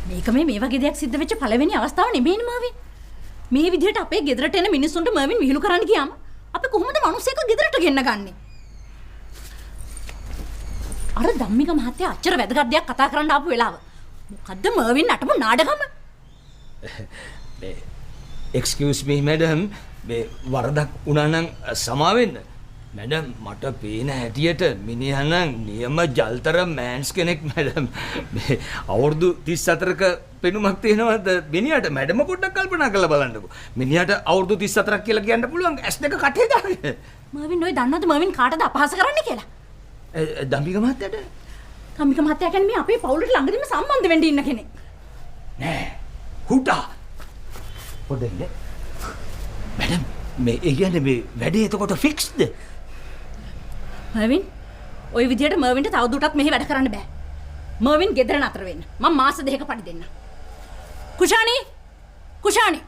මේක මේ වගේ දෙයක් සිද්ධ වෙච්ච පළවෙනි අවස්ථාව නෙමෙයිනේ මර්වින්. මේ විදිහට අපේ ගෙදරට එන මිනිස්සුන්ට මර්වින් විහිළු කරන්න ගියාම අපි කොහොමද මිනිස්සෙක්ව ගෙදරට ගෙන්න ගන්නෙ? අර ධම්මික මහත්තයා අච්චර වැදගත් දෙයක් කතා කරන්න ආපු වෙලාව මොකද්ද මර්වින් නටපු නාඩගම? මේ එක්ස්කියුස් මී මැඩම්, මේ වරදක් වුණා නම් සමා වෙන්න. මැඩම් මට පේන හැටියට මිනිහා නම් නියම ජල්තර මෑන්ස් කෙනෙක් මැඩම්. මේ අවුරුදු 34ක පෙනුමක් තියෙනවද මිනිහාට? මැඩම පොඩ්ඩක් කල්පනා කරලා බලන්නකෝ. මිනිහාට අවුරුදු 34ක් කියලා කියන්න පුළුවන් ඇස් දෙක කටේ දාගෙන. මර්වින් ඔය දන්නවද මර්වින් කාටද අපහාස කරන්නේ කියලා? ධම්මික මහත්තයාට. ධම්මික මහත්තයා කියන්නේ මේ අපේ පවුලට ළඟදිම සම්බන්ධ වෙන්න ඉන්න කෙනෙක්. නෑ හුටා පොඩ්ඩක් ඉන්න. මැඩම් මේ ඒ කියන්නේ මේ වැඩේ එතකොට ෆික්ස්ද? මර්වින් ඔය විදියට මර්වින්ට තවදුරටත් මෙහි වැඩ කරන්න බෑ. මර්වින් ගෙදර නතර වෙන්න. මං මාස දෙකක පඩි දෙන්න. කුෂානි කුෂානි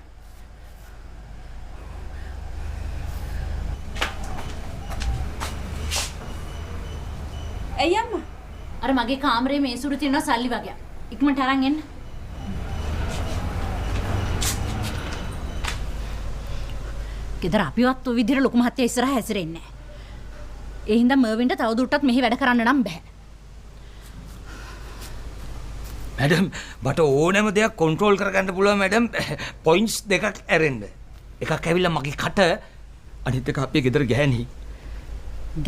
ඇයි අම්මා? අර මගේ කාමරේ මේසුරු තියෙනවා සල්ලි වගයක්. ඉක්මනට අරන් එන්න. ගෙදර අපිවත් ඔය විදියට ලොකු මහත්තයා ඉස්සරහා හැසිරෙන්නේ නැහැ. ඒ හින්දා මර්වින්ට තවදුරටත් මෙහි වැඩ කරන්න නම් බෑ. මැඩම් මට ඕනෑම දෙයක් කන්ට්‍රෝල් කරගන්න පුළුවන් මැඩම්. පොයින්ට්ස් දෙකක් ඇරෙන්න. එකක් ඇවිල්ලා මගේ කට, අනිත් එක අපේ ගෙදර ගෑණි.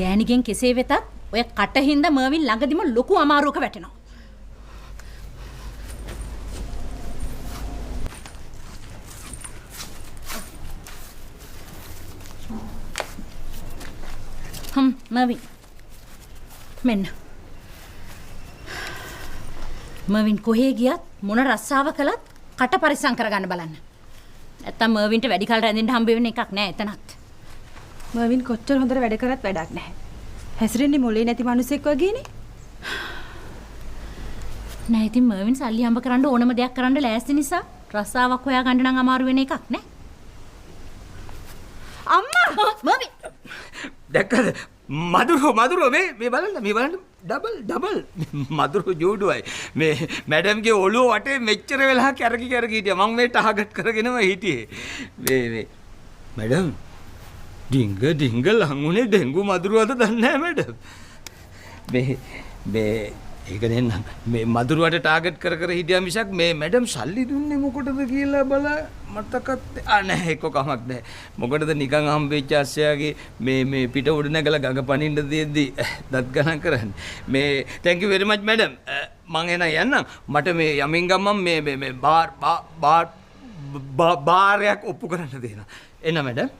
ගෑණිගෙන් කෙසේ වෙතත් ඔය කට හින්දා මර්වින් ළඟදිම ලොකු අමාරුවක වැටෙනවා. මර්වින් මෙන්න. මර්වින් කොහේ ගියත් මොන රස්සාව කළත් කට පරිස්සම් කරගන්න බලන්න. නැත්තම් මර්වින්ට වැඩි කල් රැඳෙන්න හම්බ වෙන එකක් නෑ එතනත්. මර්වින් කොච්චර හොඳට වැඩ කරත් වැඩක් නැහැ. හැසිරෙන්නේ මොලේ නැති මිනිසෙක් වගේනේ. නෑ ඉතින් මර්වින් සල්ලි හම්බ කරන්න ඕනම දෙයක් කරන්න ලෑස්ති නිසා රස්සාවක් හොයාගන්න නම් අමාරු වෙන එකක් නෑ. අම්මා මර්වින් දැක්කද? මදුරුවෝ මදුරුවෝ මේ මේ බලන්න මේ බලන්න ඩබල් ඩබල් මදුරුවෝ ජෝඩුවයි. මේ මැඩම්ගේ ඔළුව වටේ මෙච්චර වෙලා කැරකි කැරකි හිටියා. මං මේ ටාගට් කරගෙනම හිටියේ. මේ මේ මැඩම් ඩිංග ඩිංග ලං උනේ ඩෙංගු මදුරුවද දන්නේ නැහැ මැඩම්. මේ මේ ඒක නෙන්නම් මේ මදුරුවට ටාගට් කර කර හිටියා මිසක් මේ මැඩම් සල්ලි දුන්නේ මොකටද කියලා බල මතකත් නෑ එක්ක කමක් නෑ. මොකටද නිකන් හම්බෙච්ච අස්සයාගේ මේ මේ පිට උඩ නැගලා ගඟ පනින්න තියෙද්දි දත් ගණන් කරන්නේ. මේ thank you very much madam. මං එන යන්නම්. මට මේ යමින් ගමන් මේ මේ මේ බාර් බාර් බාරයක් ඔප්පු කරන්න තියෙනවා. එන්න මැඩම්.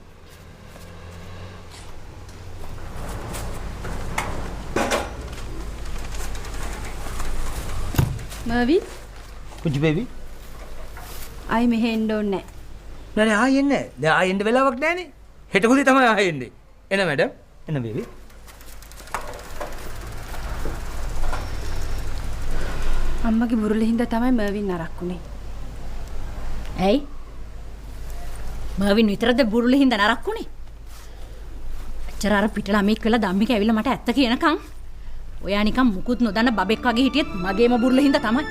මර්වින් පුංචි බේබි ආයි මෙහෙ එන්න ඕනේ නෑ. නෑ නෑ ආයි එන්නේ නෑ. දැන් ආයි එන්න වෙලාවක් නෑනේ. හෙට උදේ තමයි ආයි එන්නේ. එන්න මැඩම්. එන්න බේබි. අම්මගේ බුරුල හින්දා තමයි මර්වින් නරක් වුනේ. ඇයි? මර්වින් විතරද බුරුල හින්දා නරක් වුනේ? අච්චර අර පිට ළමෙක් වෙලා ධම්මික ඇවිල්ලා මට ඇත්ත කියනකම් ඔයා නිකන් මුකුත් නොදන්න බබෙක් වගේ හිටියෙත් මගේම බුරුල හින්දා තමයි.